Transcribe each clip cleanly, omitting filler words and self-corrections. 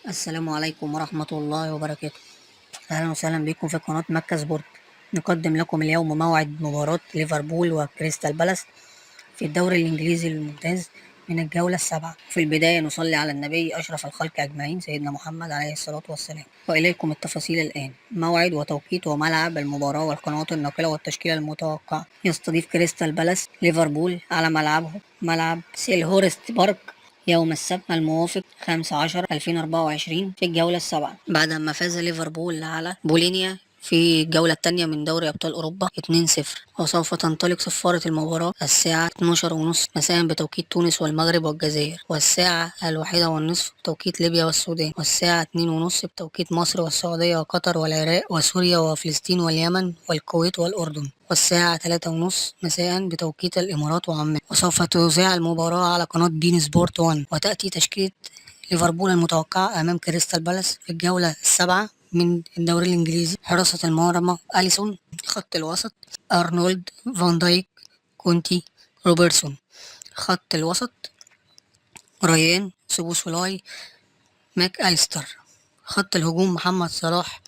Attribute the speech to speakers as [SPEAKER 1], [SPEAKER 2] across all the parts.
[SPEAKER 1] السلام عليكم ورحمة الله وبركاته. أهلا وسهلا بكم في قناة مكة سبورت. نقدم لكم اليوم موعد مباراة ليفربول وكريستال بالاس في الدوري الإنجليزي الممتاز من الجولة السابعة. في البداية نصلي على النبي أشرف الخلق أجمعين سيدنا محمد عليه الصلاة والسلام. وإليكم التفاصيل الآن: موعد وتوقيت وملعب المباراة والقنوات الناقلة والتشكيلة المتوقعة. يستضيف كريستال بالاس ليفربول على ملعبه ملعب سيلهورست بارك يوم السبت الموافق 15/2024 في الجولة السابعة، بعدما فاز ليفربول على بولينيا في الجولة الثانية من دوري أبطال أوروبا 2-0. وسوف تنطلق صفارة المباراة الساعة 12:30 مساء بتوقيت تونس والمغرب والجزائر، والساعة 1:30 بتوقيت ليبيا والسودان، والساعة 2:30 بتوقيت مصر والسعودية وقطر والعراق وسوريا وفلسطين واليمن والكويت والأردن، والساعة 3:30 مساء بتوقيت الإمارات وعمان. وسوف تذاع المباراة على قناة بين سبورت 1. وتأتي تشكيلة ليفربول المتوقعة أمام كريستال بالاس في الجولة السابعة من الدوري الإنجليزي: حراسة المرمى أليسون، خط الوسط أرنولد، فان دايك، كونتي، روبرتسون، خط الوسط ريان، سوبوسولاي، ماك أليستر، خط الهجوم محمد صلاح،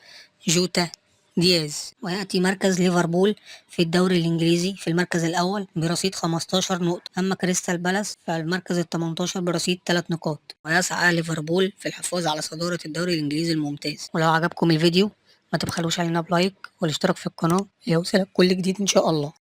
[SPEAKER 1] جوتا، دياز. ويأتي مركز ليفربول في الدوري الإنجليزي في المركز الأول برصيد 15 نقطة، أما كريستال بالاس في المركز ال18 برصيد 3 نقاط. ويسعى ليفربول في الحفاظ على صدارة الدوري الإنجليزي الممتاز. ولو عجبكم الفيديو ما تبخلوش علينا بلايك والاشتراك في القناة ليوصلك كل جديد إن شاء الله.